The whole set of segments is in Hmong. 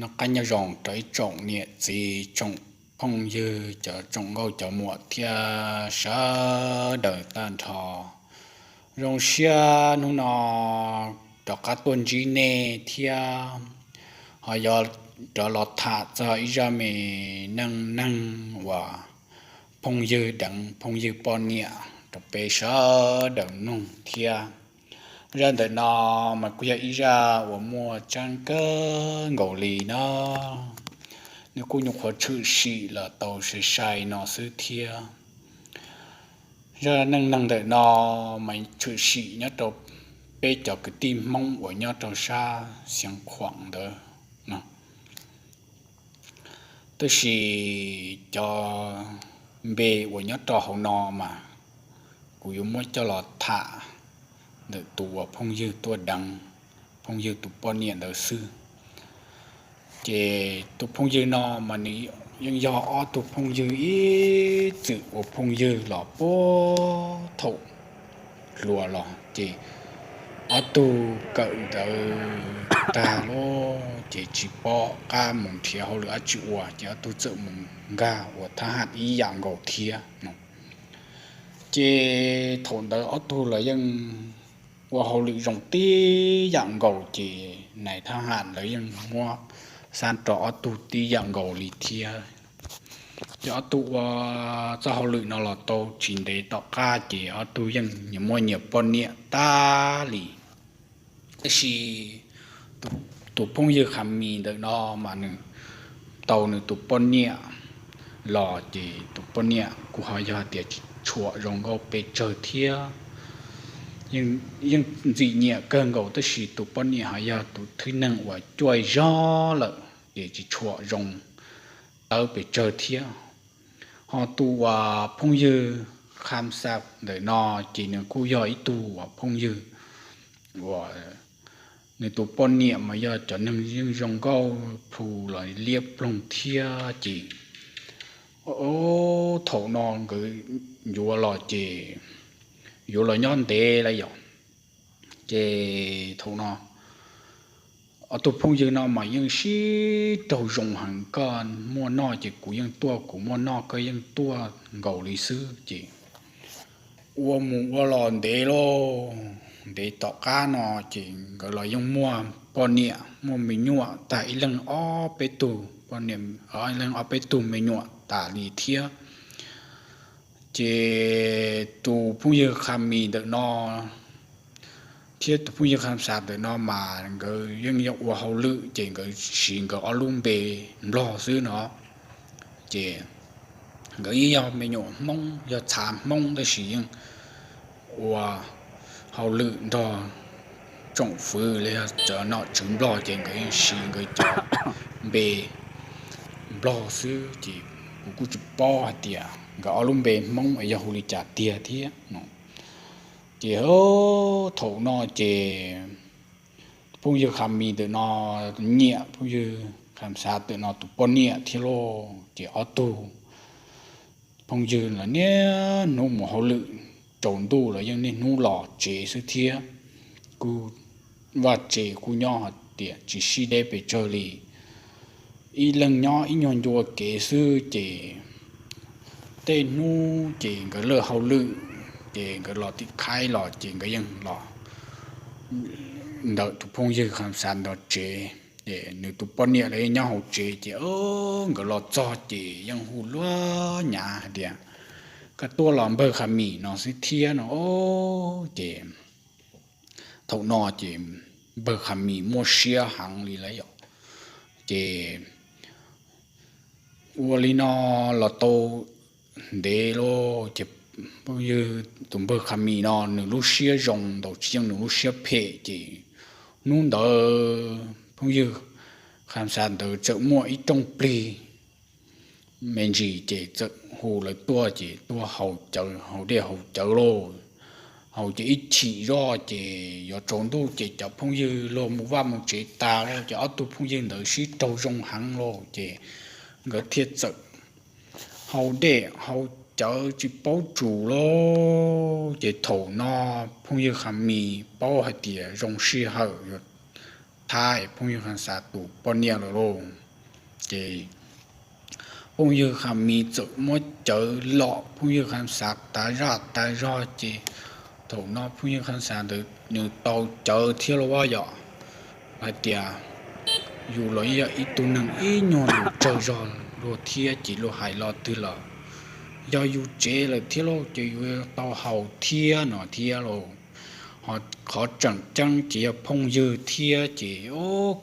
Noj qab nyob zoo rau ib tsoom niam txiv, tsoom phooj ywg, cov tsoom nkauj cov muam thiab sawv daws tag nrho. Zoo siab hnub no rov qab tuaj ntsib nej thiab ho yog rov los tham txog ib zaj me neej neeg uas phooj ywg deev phooj ywg poj niam rau peb sawv daws mloog thiab. Zaj ntawm no mas kuj yog ib zaj uas muaj tseeb kawg nkaus li no. Nws kuj nyuam qhuav tshwm sim los tau sai sai no xwb thiab. Zaj neej neeg ntawm no mas tshwm sim nyob rau peb cov kwv tij Hmoob uas nyob rau sab Xeev Khuam ntawd no. Tab sis cov npe uas nyob rau hauv no mas kuv yuav muab coj los tham ntawm tus uas phooj ywg tuaj deev phooj ywg tus poj niam ntawd xwb. Ces tus phooj ywg no mas nws yeej yog ob tug phooj ywg ib txwm ua phooj ywg los puag thaum hluas los ces ob tug kawm ntawv tag lawm ces tsis pom qab mus nrhiav hauj lwm dab tsi ua ces ob tug txawm mus nkag ua thab ham ib yam nkaus thiab no. Ces thaum ntawd ob tug los yeej ua hauj lwm zoo tib yam nkaus ces nais thab ham lawv yeej muab xab rau ob tug tib yam nkaus li thiab. Ces ob tug ua txoj hauj lwm no los tau tsis ntev tom qab ces ob tug yeej nyias muaj nyias poj niam tag li. Tab sis tus phooj ywg Kha Mis ntawm no mas nws tau nws tus poj niam los ces tus poj niam kuj ho yog tias tsis tshua zoo nkauj pes tsawg thiab. Yeej ntxim nyiam kawg nkaus tab sis tus poj niam ho yog tus thwj neeg uas cuaj zog lawm ces tsis tshua zoo tawv pes tsawg thiab. Ho tus uas phooj ywg Kha Xas ntawm no ces nws kuj yog ib tug uas phooj ywg uas nws tus poj niam mas yog cov neeg yeej zoo nkauj plhu los liab ploog thiab ces thaum no nkawd yuav los ces yuav los nyob ntev lawm yom. Ces thaum no ob tug phooj ywg no mas yeej sib raug zoo heev, koj muaj noj ces kuv yeej tuaj, kuv muaj noj koj yeej tuaj nkaus li xwb ces ua mus ua los ntev lauj, ntev tom qab no ces nkawd los yeej muaj poj niam muaj me nyuam tag ib leeg ob peb tug poj niam, ib leeg ob peb tug me nyuam tas li thiab. Ces tus phooj ywg Kha Mis ntawm no thiab tus phooj ywg Kha Xas ntawm no mas nkawd yeej yog ua hauj lwm ces nkawd siv nkawd ob lub npe Nplog xwb no. Ces nkawd yeej yog me nyuam Hmoob, yog txha Hmoob tab sis yeej ua hauj lwm nrog tsoom fwv los yog cov nom tswv Nplog ces nkawd yeej siv nkawd cov npe Nplog xwb ces kuv kuj tsis paub hais tias nkawd ob lub npe Hmoob es yog hu li cas tiag thiab no. Ces thaum no ces phooj ywg Kha Mis ntawm no nyiam phooj ywg Kha Xas ntawm no tus poj niam thiab lauj. Ces ob tug phooj ywg los niaj hnub mus hauj lwm, tsaus ntuj los yeej niaj hnub los tsev xwb thiab. Kuj vaj tse kuj nyob hais tias tsis sib deb pes tsawg li, ib leeg nyob ib nyuag ncua kev xwb ces tej hnub ces nkawd lig hauj lwm ces nkawd los tim khaib los ces nkawd yeej los ntawm tus phooj ywg Kha Xas ntawd tsev. Ces nws tus poj niam los yeej nyob hauv tsev ces nkawd los txog ces yeej hu luag nyav hais tias, koj tuaj los npawg Kha Mis no xwb thiab no. Ces thaum no ces npawg Kha Mis muaj siab heev li lawm yom. Ces ua li no los tau ntev lauj ces phooj ywg tus npawg Kha Mis no nws lub siab zoo ntau tsis yeej nws lub siab phem ces hnub ntawd phooj ywg Kha Xas ntawd txawm muaj ib rooj plig me ntsis ces txawm hu lawv tuaj ces tuaj haus cawv, haus dej haus cawv lauj. Haus ces ib chim zoj ces yuav tsaus ntuj ces cov phooj ywg luag mus vaj mus tsev tas lauj ces ob tug phooj ywg ntawd sib raug zoo heev lauj ces nkawd thiaj txawm haus dej haus cawv tsis paub tsum lauj. Ces thaum no phooj ywg Kha Mis paub hais tias zoo sij hawm yuav thab phooj ywg Kham Xav tus poj niam lawm lauj. Ces phooj ywg Kham Mis txawm muab cawv lom phooj ywg Kham Xav tas zaj tas zog ces thaum no phooj ywg Kham Xav ntawd nws tau cawv thiab los yom, hais tias yus los yog ib tug neeg ib nyuag lus tsawg zog luag thiab ces luag hais lo twg los yog yus tsev lawm thiab lauj, ces yus tau haus thiab no thiab lauj. Qhov tseem ceeb ces yog phooj ywg thiab ces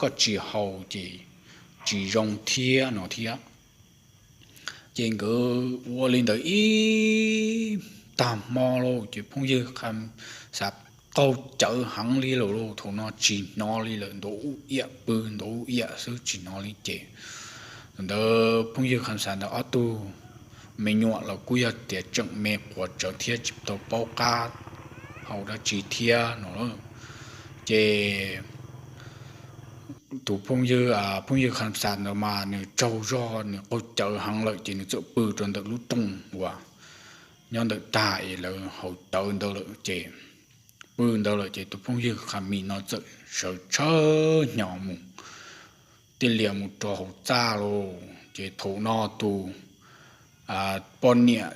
koj tsis haus ces tsis zoo thiab no thiab. Ces nkawd ua li ntawd ib tag hmo lauj ces phooj ywg Kham Xav qaug cawv heev li lawm lauj, thaum no tsis hnov li lawm, ntuav ub iam pw ntuav ub iam xwb tsis hnov li ces ntawd phooj ywg Kham Xav ntawd ob tug me nyuam los kuj yog tias tseem me quav tsawv thiab tsis tau paub qab hau dab tsi thiab no. Ces tus phooj ywg, phooj ywg Kham Xav ntawd mas nws tsaug zog nws qaug cawv heev lawm ces nws txawm pw rau ntawm lub rooj uas nyob ntawm tag es lawv haus cawv ntawd lawm ces pw ntawd lawm ces tus phooj ywg Kham Mis no txawm sawv tshawb hnyo mus, thiaj li mus rau hauv txaj lauj. Ces thaum no tus poj niam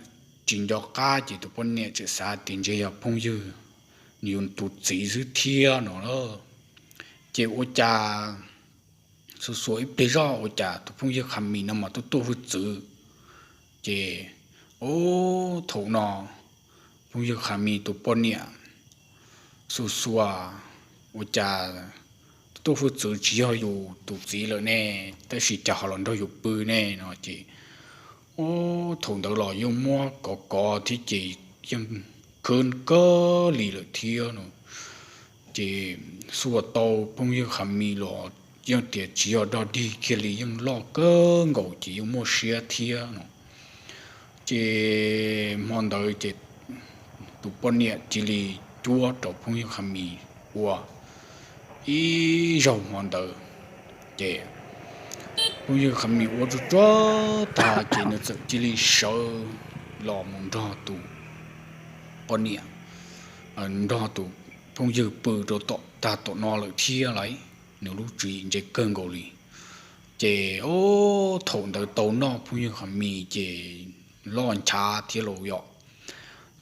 tsis nco qab ces tus poj niam tseem xav tias ntshe yog phooj ywg, nws yog tus txiv xwb thiab no lauj. Ces ua cas xuas xuas ib pliag zoj ua cas tus phooj ywg Kham Mis no mas tuaj tuaj hwj txwv. Ces thaum no phooj ywg Kham Mis tus poj niam xuas xuas ua cas tuaj tuaj hwj txwv tsis yog yus tus txiv lawm ne, tab sis cas ho los nrog yus pw ne no ces thaum ntawd los yeej muab kov kov thiab ces yeej khwb kawg li lawm thiab no. Ces xuas tau phooj ywg Kham Mis los yeej tias tsis yog dog dig kiag li, yeej loj kawg nkaus ces yeej muaj siab thiab no. Ces hmo ntawd ces tus poj niam cia li cuab rau phooj ywg Kham Mis ua ib zaug hmo ntawd. Ces phooj ywg Kham Mis ua tsuag tsuag tag ces nws txawm cia li sawv los mus nrog tus poj niam, nrog tus phooj ywg pw rau tom tag tom no lawm thiab lauj. Nws lub tswv yim ntse kawg nkaus li. Ces thaum ntawd tau noj phooj ywg Kham Mis ces loj nchav thiab lauj yom.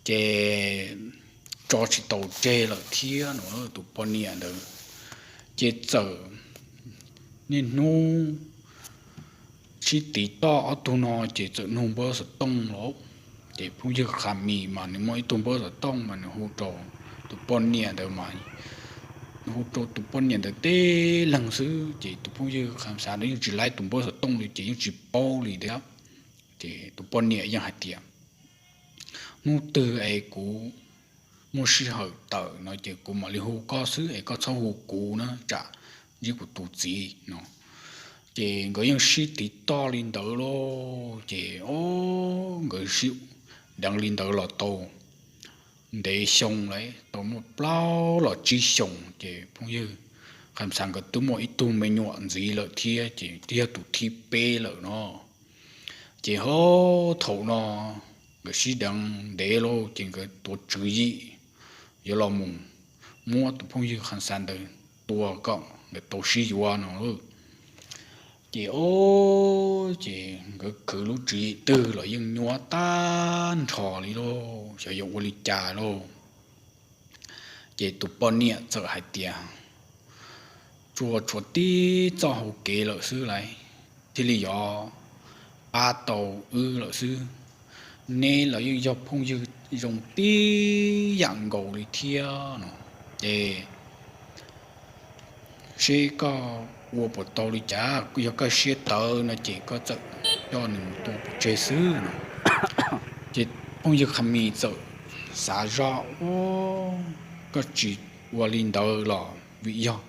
Ces tso tsis tau tseg lawm thiab no tus poj niam ntawd. Ces txawm niaj hnub sib tiv toj ob tug no ces txawm nug npawb xov tooj lauj. Ces phooj ywg Kham Mis mas nws muaj ib tug npawb xov tooj mas nws hu rau tus poj niam ntawd mas nws hu rau tus poj niam ntawd teb leeg xwb ces tus phooj ywg Kham Xav ntawd yeej tsis laib tus npawb xov tooj li ces yeej tsis paub li thiab. Ces tus poj niam yeej hais tias hnub twg es kuv muaj sij hawm tawm no ces kuv mam li hu koj xwb es koj txhob hu kuv na tsam ntsib kuv tus txiv no. Ces nkawd yeej sib tiv toj li ntawd lauj. Ces o nkawd sib deev li ntawd los tau ntev xyoo lawm, tau muaj plaub los tsib xyoos ces phooj ywg Kham Xav nkawd twb muaj ib tug me nyuam ntxiv lawm thiab ces twb yog tus thib peb lawm no. Ces ho thaum no nkawd sib deev ntev lauj ces nkawd tuav tswv yim yuav los mus muab tus phooj ywg Kham Xav ntawd tua kom nkawd tau sib yuav no lauj. Ces o ces nkawd khwv lub tswv yim twg los yeej nyuaj tag nrho li lauj, xyov yuav ua li cas lauj. Ces tus poj niam txawm hais tias tsuas tshuav tib txoj hau kev lawm xwb lauj, thiaj li yuav pab tau wb lawm xwb. Neb los yeej yog phooj ywg zoo tib yam nkaus li thiab no. Ces seb koj ua puas tau li cas, yog koj siab tawv no ces koj txawm coj nws mus tua pov tseg xwb no. Ces phooj ywg Kham Mis txawm xav zoj, koj tsis ua li ntawd los vim yog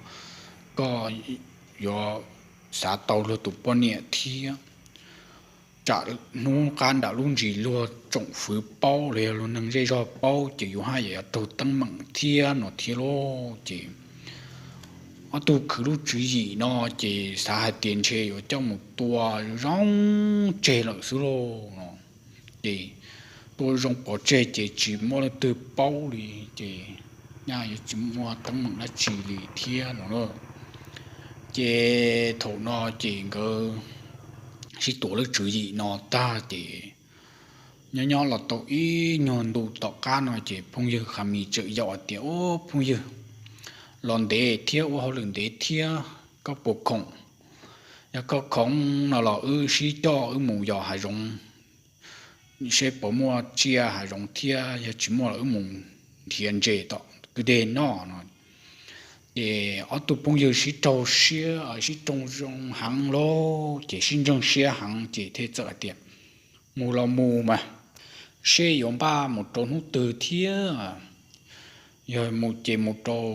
koj yuav xav tau luag tus poj niam thiab. Tsam hnub qab nram lub ntsis luag tsoom fwv paub los yog luag neeg zej zog paub ces yus haj yam yuav raug teeb meem thiab no thiab lauj. Ces ob tug khwv lub tswv yim no ces xav hais tias ntshe yuav coj mus tua zoo tseg lawm xwb lauj no. Ces tua zoo pov tseg ces tsis muaj leej twg paub li ces nyaj yuav tsis muaj teeb meem dab tsi li thiab no lauj. Ces thaum no ces nkawd sib tuav lub tswv yim no tag ces nyob nyob los tau ib nyuag ntu tom qab no ces phooj ywg Khas Mis txawm yaum hais tias, Ub, phooj ywg, los ntev thiab ua hauj lwm ntev thiab, koj puas khoom? Yog koj khoom no los wb sib coj wb mus yos hav zoov seb puas muaj tsiaj hav zoov thiab, yog tsis muaj los wb mus nrhiav ntses tom kwj deg noj no. Ces ob tug phooj ywg sib raug siab, sib raug zoo heev lawm ces sib ntseeg siab heev ces thiaj txawm hais tias, Mus los mus mas, seb yuav npaj mus rau hnub twg thiab. Yog mus ces mus rau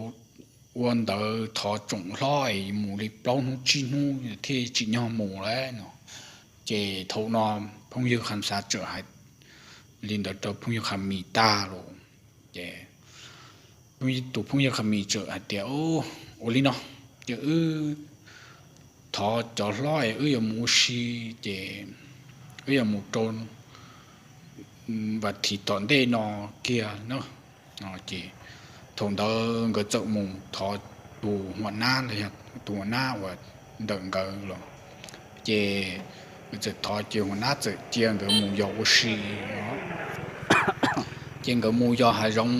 ua ntawd thov tsoom hlob es mus li plaub hnub tsib hnub thiaj tsim nyog mus lawm no. Ces thaum no phooj ywg Khas Xav txawm hais li ntawd rau phooj ywg Khas Mis tag los ces tus phooj ywg Khas Mis txawm hais tias, Ua li no, ces wb thov cov hlob es wb yuav mus ua si, ces wb yuav mus rau vas thiv tom ntej no kiag na. Ces thaum ntawd nkawd txawm mus thov tus hua nab, tus hua nab uas ntawm nkawd los, ces nkawd txawm thov ces hua nab txawm cia nkawd mus yos ua si. Ces nkawd mus yos hav zoov,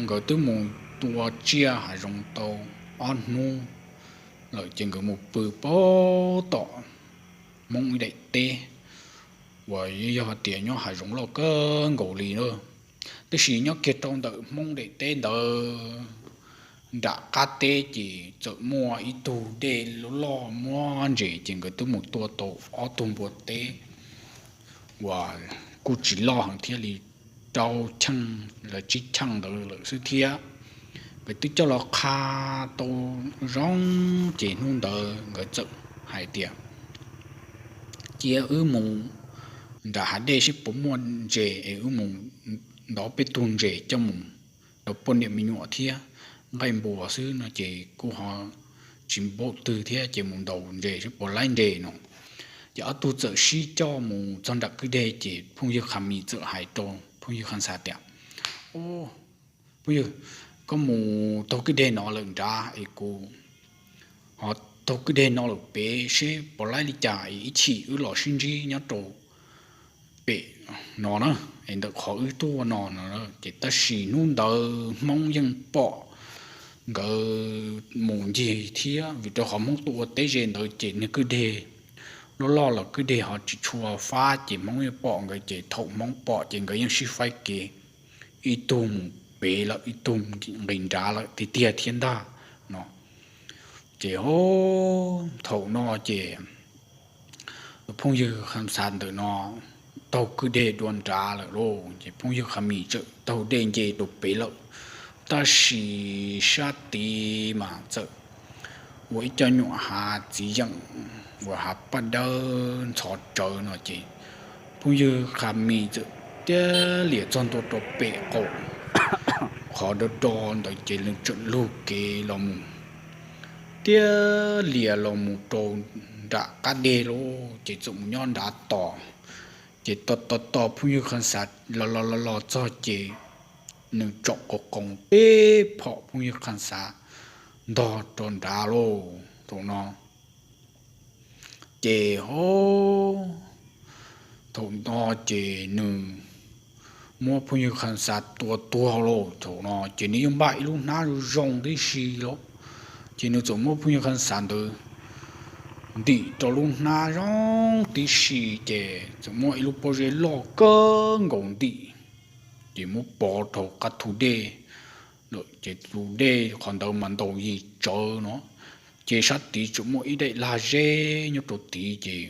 nkawd twb mus tua tsiaj hav zoov tau ob hnub lawm ces nkawd mus pw pab tom Hmoob ib daim teb uas yog tias nyob hav zoov loj kawg nkaus li na. Tab sis nyob kiag rau ntawm Hmoob daim teb ntawd nram qab teb ces txawm muaj ib tug dej loj loj muab ntses, ces nkawd twb mus tua tau ob tug npua teb uas kuj tsis loj heev thiab, li rau cheej los tsib cheej ntawd lawm xwb thiab. Nkawd twb coj los qha tau zoo, ces hnub ntawd nkawd txawm hais tias, Cia wb mus nram hav dej seb puas muaj ntses es wb mus ntov peb tug ntses coj mus rau poj niam me nyuam thiab nqaij npua xwb no ces kuj ho tsis npaum twg thiab, ces mus ntaus ntses seb puas laib ntses no. Ces ob tug txawm sib coj mus txog nram kwj deg ces phooj ywg Khas Mis txawm hais rau phooj ywg Khas Xav tias, Phooj ywg, koj mus taug kwj deg no lawm nrad es kuv ho taug kwj deg no lawm pem seb puas laib li cas es ib chim wb los sib ntsib nyob rau pem no na, es ntawm qhov wb tuaj no no. Ces tab sis hnub ntawd Hmoob yeej pom nkawd mus ncig thiab, vim rau qhov Hmoob tuaj ua teb ze ntawd ces niag kwj deg loj loj los kwj deg ho tsis tshua fab, ces Hmoob yeej pom nkawd, ces thaum Hmoob pom ces nkawd yeej sib faib kev, ib tug mus pem lawm ib tug nqis nrad lawm tiag tiag thiab ntag no. Ces ho thaum no ces tus phooj ywg Khas Xav ntawm no taug kwj deg dua nrad lawm lauj, ces phooj ywg Khas Mis txawm taug dej nce rau pem lawm. Tab sis sab tid mas txawm ua ib co nyuam hav txiv yeem uas hav paj dawb ntxhov tsawv no ces phooj ywg Khas Mis txawm tiab lias txog ntua rau pem qaum qhov do do ntawd ces nws txawm lug kev los mus tiab lias los mus rau nram qab deg lauj, ces txawm mus nyob nrad tos. Ces tos tos tos phooj ywg Khas Xav los los los los txog ces nws tsom qas qoos teb phom phooj ywg Khas Xav ntog rau nrad lauj. Thaum no ces ho thaum no ces nws muab phooj ywg Khas Xav tua tuag lauj. Thaum no ces nws yeej npaj ib lub hnab zoo tib si lauj, ces nws txawm muab phooj ywg Khas Xav ntawd ntim rau lub hnab zoo tib si, ces txawm muab ib lub pob zeb loj kawg nkaus ntim, ces muab pov rau qab thu dej lawm, ces tus dej qhov ntawd mas ntaus yig tsawv no, ces sab tid tseem muaj ib daim lag zeb nyob rau tid, ces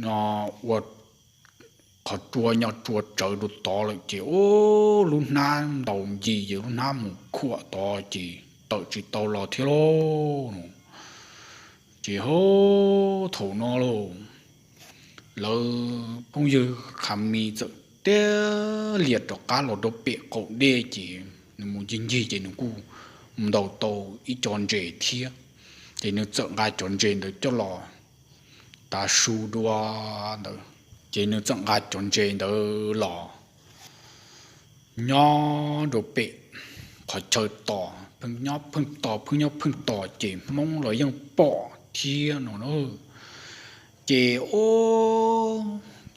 no ua qhov tsua nyo tsua tsawv rau tod lawm, ces ub, lub hnab ntaus yig ces lub hnab mus khuam tod ces tawm tsis tau los thiab lauj. Ces ho thaum no lauj, lawv phooj ywg Khas Mis txawm tiab lias rov qab los rau pem qaum dej, ces nws mus ncig ncig ces nws kuj mus ntaus tau ib co ntses thiab, ces nws txawm nqa cov ntses ntawd coj los tav su dua ntawd, ces nws txawm nqa cov ntses ntawd los nyob rau pem qhov chaw tos, pheej nyob pheej tos, pheej nyob pheej tos ces Hmoob los yeej pom thiab no na. Ces o,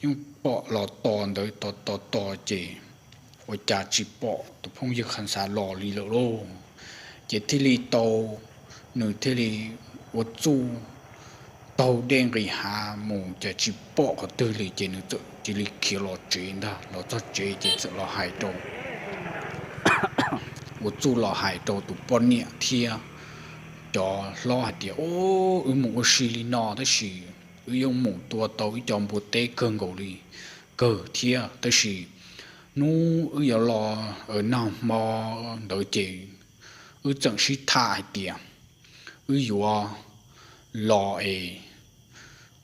yeej pom los tos ntawd tos tos tos ces ua cas tsis pom tus phooj ywg Kham Xav los li lawm lauj. Ces thiaj li tau, nws thiaj li ua txuj taug dej nqis hav mus cas tsis pom qhov twg li ces nws txawm cia li khiav los tsev ntag. Los txog tsev ces txawm los hais rau, ua txuj los hais rau tus poj niam thiab cov hlob hais tias, o, wb mus ua si li no tab sis wb yeej mus tua tau ib co npua teb kawg nkaus li, kawg thiab tab sis hnub wb yuav los nag hmo ntawd ces wb txawm sib tham hais tias wb yuav los es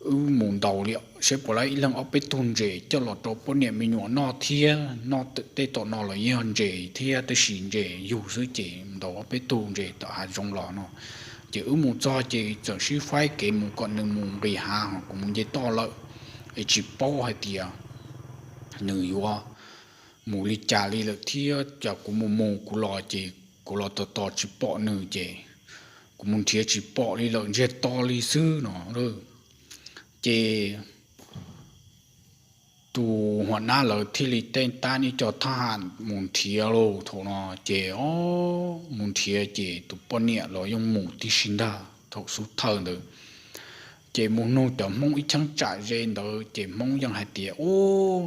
wb mus ntaus li saib puas laib ib leeg ob peb tug ntses coj los rau poj niam me nyuam noj thiab, noj tej tom no los yog ntses thiab tab sis ntses yug xwb ces ntaus ob peb tug ntses tom hav zoov los no. Ces wb mus txog ces txawm sib faib kev mus kom nws mus nqis hav ho kuv mus nce toj lawm, es tsis paub hais tias nws yuav mus li cas li lawm thiab cas kuv mus mus kuv los ces kuv los tos tos tsis pom nws ces kuv mus nrhiav tsis pom li lawm, ntsiag to li xwb no. Ces tus huam nab lawv thiaj li tej tab ib co thab ham mus nrhiav lauj. Thaum no ces o, mus nrhiav ces tus poj niam los yeej mus tib si ntag thaum xub thawj ntawd. Ces mus nug cov Hmoob ib cheeb tsam ze ntawd ces Hmoob yeej hais tias, ub,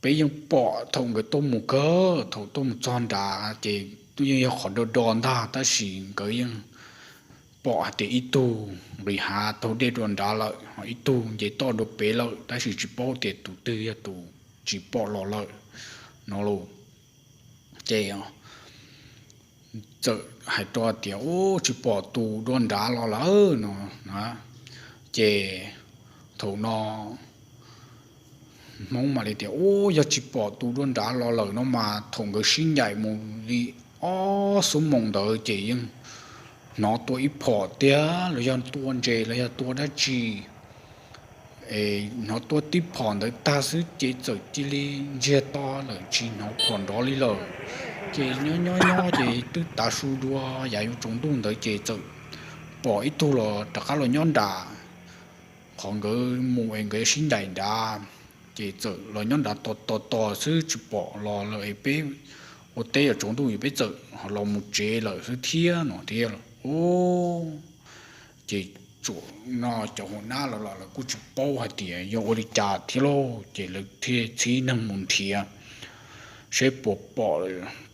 peb yeej pom thaum nkawd tuaj mus kawg, thaum tuaj mus txog nrad ces twb yeej yog qhov do do ntag tab sis nkawd yeej pom hais tias ib tug nqis hav taug dej dua nrad lawm ho ib tug nce toj dua pem lawm tab sis tsis paub tias tus twg yog tus tsis pom los lawm no lauj. Ces txawm hais rau tias, ub, tsis pom tus dua nrad los lawm no na. Ces thaum no Hmoob mam li tias, ub, yog tsis pom tus dua nrad los lawm no mas thaum nkawd sib ncaim mus li ob xuab moos ntawd ces yeej hnov tua ib phom tiag los yog tua ntses los yog tua dab tsi, hnov tua tib phom ntawd tag xwb ces txawm cia li ntsiag to lawm tsis hnov phom nrov li lawm. Ces nyob nyob nyob ces twb tav su dua yav yuav tsaus ntuj ntawd ces txawm pom ib tug los rov qab los nyob nram qhov nkawd mus es nkawd sib ncaim nrad, ces txawm los nyob nrad tos tos tos xwb tsis pom los lawm es peb ua teb yuav tsaus ntuj es peb txawm los mus tsev lawm xwb thiab no thiab. Ub, ces tsuas no cov huam nab los los lawv kuj tsis paub hais tias yog ua li cas thiab lauj, ces lawv thiaj txhib neeg mus nrhiav saib puas pom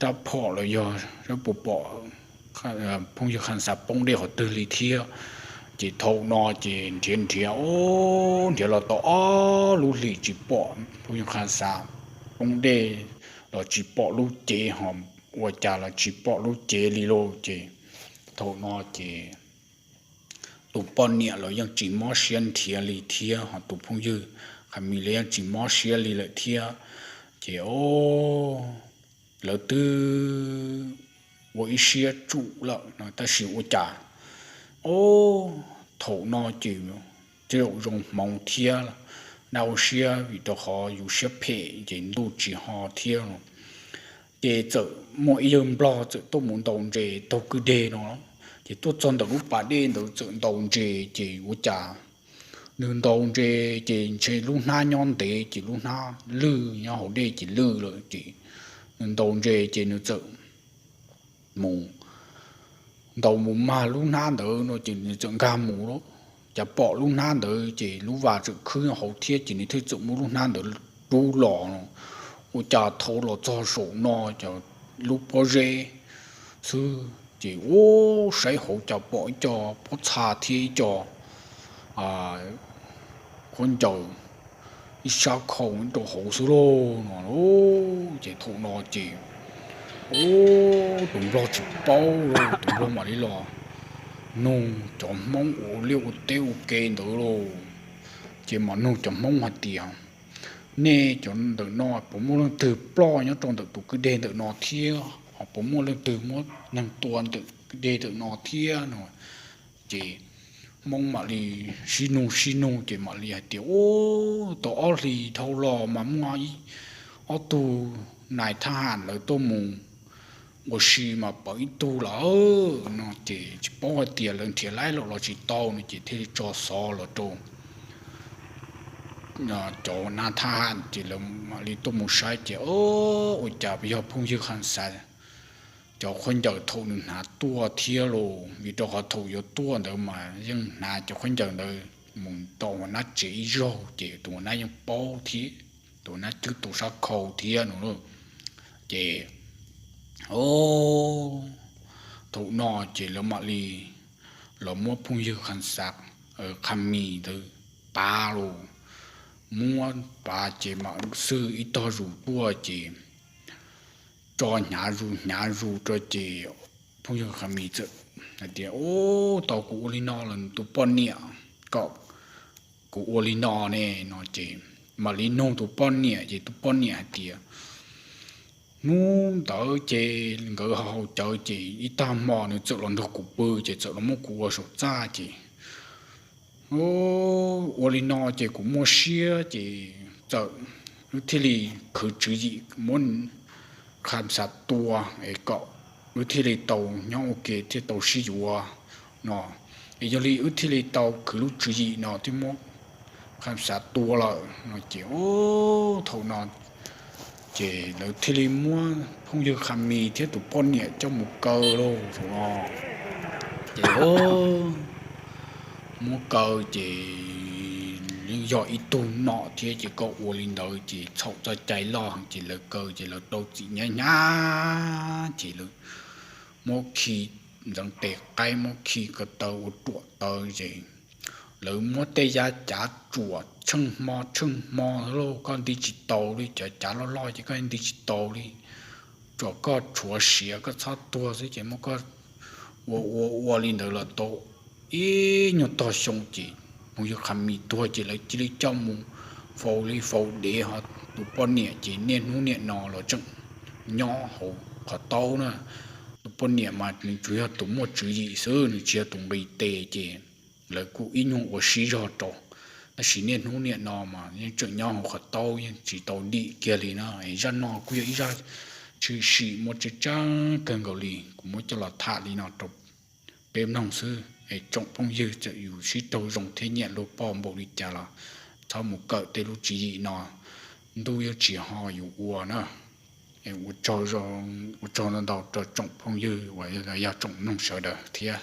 rab phom los yog saib puas pom phooj ywg Kham Xav poob dej qhov twg li thiab. Ces thaum no ces nrhiav nrhiav, o, nrhiav los tau ob lub hlis tsis pom phooj ywg Kham Xav poob dej los tsis pom lub cev ho ua cas los tsis pom lub cev li lauj. Ces thaum no ces tus poj niam los yeej tsis mob siab nrhiav li thiab ho tus phooj ywg Kham Mis los yeej tsis mob siab li lawm thiab. Ces o, lawv twb ua ib siab tsum lawm no tab sis ua cas, o, thaum no ces tej zaum zoo hmoov thiab dab ua siab vim rau qhov yus siab phem ces ntuj tsis ho thiab no. Ces txawm muaj ib yawg nplog txawm tuaj mus ntaus ntses taug kwj deg no, ces tuaj txog ntawm lub pas dej ntawd txawm ntaus ntses ces ua cas nws ntaus ntses ces ntshe lub hnab nyob ntev ces lub hnab lwj nyob hauv dej ces lwj lawm ces nws ntaus ntses ces nws txawm mus ntaus mus mag lub hnab ntawd no ces nws txawm nkag mus lawm. Cas pom lub hnab ntawd ces lub vas txawm khwb hauv thiab ces nws thiaj txawm muab lub hnab ntawd rub los no. Ua cas thaum los txog saum no ces lub pob zeb xwb ces ub saib hauv cas pom ib co pob txha thiab ib co khaub ncaws ib sab khau rau hauv xwb lauj no. Ces thaum no ces ub tus nplog tsis paub lauj, tus nplog mam li los nug cov Hmoob ua liaj ua teb ua ke ntawd lauj. Ces mam nug cov Hmoob hais tias, nej cov ntawm no puas muaj leej twg ploj nyob rau ntawm tus kwj deg ntawm no thiab ho puas muaj leej twg muab neeg tua ntawm kwj deg ntawm no thiab no. Ces Hmoob mam li sib nug sib nug ces mam li hais tias, ub, tau ob hlis dhau los mas muaj ob tug nais thab ham lawv tuaj mus ua si mas pom ib tug lawm no ces tsis paub hais tias lawv nrhiav laib los los tsis tau no ces thiaj li tso xov los rau cov nab thab ham ces lawv mam li tuaj mus saib ces, o, ua cas yog phooj ywg Kham Xav cov khaub ncaws thaum nws hnav tuaj thiab los, vim rau qhov thaum yuav tuaj ntawd mas yeej hnav cov khaub ncaws ntawd mus tom ua nab tsev ib zaug ces tus ua nab yeej paub thiab, tus ua nab cwb tus sab khau thiab no. Ces thaum no ces lawv mam li los muab phooj ywg Kham Xav, Kham Mis ntawd pav los, muab pav ces mam xwb ib tog zus tuaj ces tso hnyav zus hnyav zus rau ces phooj ywg Kham Mis txawm hais tias, Ub, tau kuv ua li no los tus poj niam kom kuv ua li no ne no ces mam li nug tus poj niam ces tus poj niam hais tias, Hnub ntawd ces nkawd haus cawv ces ib tag hmo nws txawm los nrog kuv pw ces txawm los muab kuv ua saum txaj ces ua li no ces kuv muaj siab ces txawm wb thiaj li khwv tswv yim muab Kham Xav tua es kom wb thiaj li tau nyob ua ke thiaj tau sib yuav no. Es yog li wb thiaj li tau khwv lub tswv yim no thiaj muab Kham Xav tua lawm no ces thaum no ces lawv thiaj li muab phooj ywg Kham Mis thiab tus poj niam coj mus kaw lauj no. Ces muab kaw ces yeej yog ib tug nom thiab ces koj ua li ntawd ces txhaum txoj cai loj ces lawv kaw ces lawv rau txim hnyav hnyav ces lawv muab khi ntxeev tes qaib muab khi ko taw ua ruam taw ces lawv muab tej yaj cav tsuam tsheej hmo tsheej hmo lauj, koj nti tsis tau li, cov cav loj loj ces koj nti tsis tau li, tsuas koj tshuav siav koj txhob tuag xwb ces muab koj ua ua ua li ntawd los tau ib nyuag tog xyoo ces phooj ywg Kham Mis tuag ces lawv cia li coj mus faus li faus dev ho tus poj niam ces niaj hnub niaj no los tseem nyob hauv qhov taub na. Tus poj niam mas nws tsuas yog tus muaj tswv yim xwb, nws tsis yog tus nqis tes ces lawv kuj ib nyuag ua sib zog rau, tab sis niaj hnub niaj no mas yeej tseem nyob hauv qhov taub yeej tsis tau dim kiag li na. Zaj no kuj yog ib zaj tshwm sim muaj tseeb tseeb kawg nkaus li, kuv muab coj los tham li no rau peb mloog xwb es tsoom phooj ywg txawm yus sib raug zoo thiab nyiam luag poj npaum li cas los txhob mus kawm tej lub tswv yim no, ntuj yeej tsis ho yus ua na. Ua tsaug ntau ntau rau tsoom phooj ywg uas yog tsoom mloog sawv daws thiab.